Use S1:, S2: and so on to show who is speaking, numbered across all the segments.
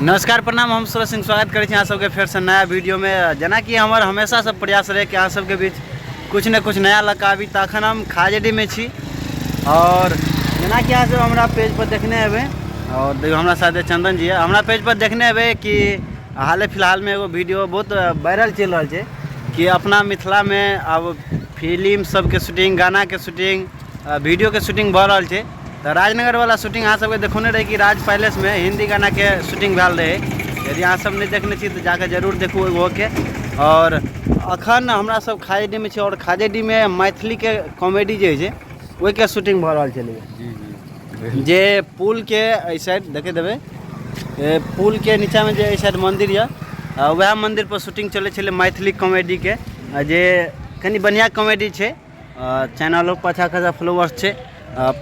S1: नमस्कार प्रणाम, हम सूरज सिंह स्वागत करै छी अहाँ सबके फेरसँ नया वीडियोमे। जेनाकि हमर हमेशासँ प्रयास रहै कि अहाँ सबके बीच किछु ने किछु नया लऽ कऽ आबी, तऽ अखन हम खाजेडीमे छी और जेनाकि अहाँ सब हमरा पेज पर देखने हेबै और देखियौ हमरा साथे चंदन जी है। हमरा पेज पर देखने हेबै कि हाले फिलहालमे एगो वीडियो बहुत वायरल चलि रहल छै कि अपना मिथिलामे आब फिल्म सबके शूटिंग, गानाके शूटिंग, वीडियोके शूटिंग भऽ रहल छै। तऽ राजनगरवला शूटिंग अहाँ सबके देखौने रही कि राज पैलेसमे हिन्दी गानाके शूटिंग भेल रहै। यदि अहाँ सब नहि देखने छी तऽ जाकऽ जरूर देखू ओहोके। और अखन हमरा सब खाजेडीमे छी और खाजेडीमे मैथिलीके कॉमेडी जे होइ छै ओहिके शूटिंग भऽ रहल छलै।
S2: जी जी
S1: जे पुलके एहि साइड देखैत हेबै, पुलके नीचाँमे जे एहि साइड मन्दिर यऽ, वएह मन्दिरपर शूटिंग चलै छलै मैथिली कॉमेडीके, जे कनि बढ़िआँ कॉमेडी छै। चैनलो पर अच्छा खासा फॉलोअर्स छै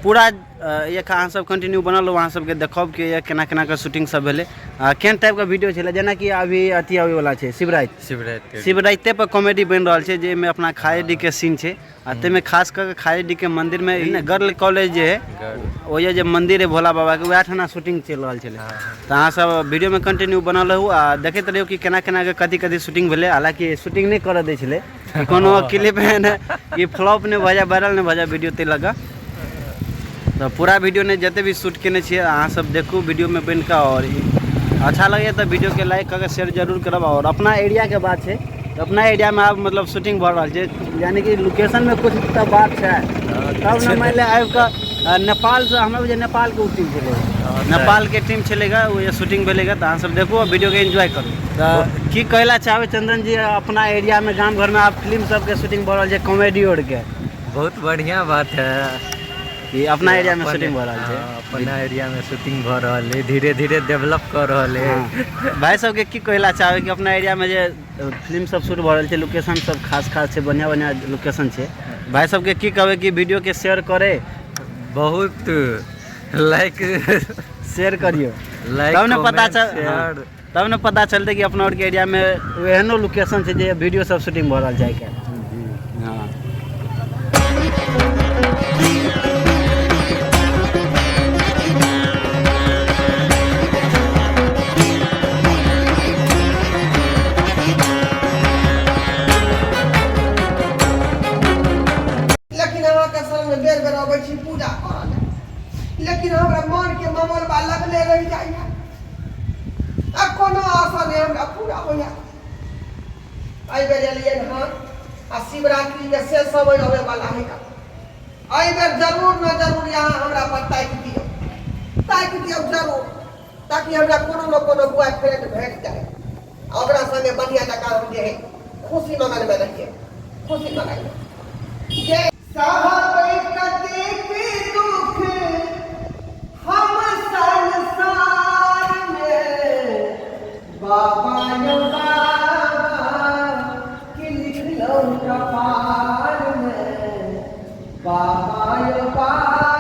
S1: पूरा। एक अहाँ सब कंटिन्यू बनल रहू, अहाँ सबके देखब कि केना केना के शूटिंग सब भेलै, केहन टाइपके वीडियो छलै। जेनाकि अभी अथी आबै वला छै शिवराति,
S2: शिवराति
S1: शिवरातिए पर कॉमेडी बनि रहल छै, जाहिमे अपना खायडीके सीन छै आ ताहिमे खास कऽ के खायडीके मन्दिरमे ने गर्ल कॉलेज जे है ओहि जे मन्दिर है भोला बाबाके, वएह ठाना शूटिंग चलि रहल छलै। तऽ अहाँ सब वीडियोमे कंटिन्यू बनल रहू आ देखैत रहियौ कि केना केना के कथी कथी शूटिंग भेलै। हालाँकि शूटिंग नहि करऽ दै छलै कि कोनो क्लिप एहन कि फ्लॉप नहि भऽ जाए, वायरल नहि भऽ जाए वीडियो, ताहि लऽ कऽ तऽ पूरा वीडियो नहि जते भी शूट केने छियै अहाँ सब देखू वीडियोमे बनि कऽ। आओर अच्छा लगैए तऽ वीडियोके लाइक कऽ के शेयर जरूर करब। आओर अपना एरियाके बात छै तऽ अपना एरियामे आब मतलब शूटिंग भऽ रहल छै, यानी कि लोकेशनमे किछु तऽ बात छै तब ने मानि लिअ आबि कऽ नेपालसँ, हमरा बुझाइए नेपालके ओ टीम छलै, नेपालके टीम छलै गा, ओ शूटिंग भेलै गा। तऽ अहाँ सब देखू आ वीडियोके एन्जॉय करू। तऽ की कहै लए चाहबै चंदन जी, अपना एरियामे गाम घरमे आब फिल्म सबके शूटिंग भऽ रहल छै कॉमेडी आरके?
S2: बहुत बढ़िया बात है
S1: कि अपना एरिया में शूटिंग भऽ रहल छै।
S2: हाँ, अपना एरिया में शूटिंग भऽ रहल है, धीरे धीरे डेवलप कऽ रहल है।
S1: हाँ। भाई सबके की कहै लए चाहबै कि अपना एरिया में जे फिल्म सब शूट भऽ रहल छै, लोकेशन सब खास खास छै, बढ़िया बढ़िया लोकेशन छै, भाई सबके की कहबै कि वीडियो के शेयर करे?
S2: बहुत लाइक
S1: शेयर करियौ
S2: लाइक
S1: तब ने पता चल, हाँ,
S2: शेयर
S1: तब ने पता चलतै कि अपना आरके एरियामे एहनो लोकेशन छै जे वीडियो सब शूटिंग भऽ रहल छै आइ काल्हि। हँ।
S3: लेकिन अहाँके शरणमे बेर बेर अबै छी पूजा करऽ लए, लेकिन हमरा मनके ममोलबा लगले रहि जाइए आ कोनो आशा नहि हमरा पूरा होइए। एहि बेर एलियनि हँ आ शिवरात्रिके से समय अबैवला है, एहि बेर जरूर ने जरूर अहाँ हमरा पर ताकि दियौ, ताकि दियौ जरूर, ताकि हमरा कोनो ने कोनो बॉयफ्रेंड भेट जाय आ ओकरा संगे बढ़िआँ जकाँ हम जे है खुशी मगनमे रहियै, खुशी मगनमे जे सहबै कतेक दुख हम संसारमे, बाबा यौ बाबा की लिखलहुँ कपारमे, बाबा यौ बाबा।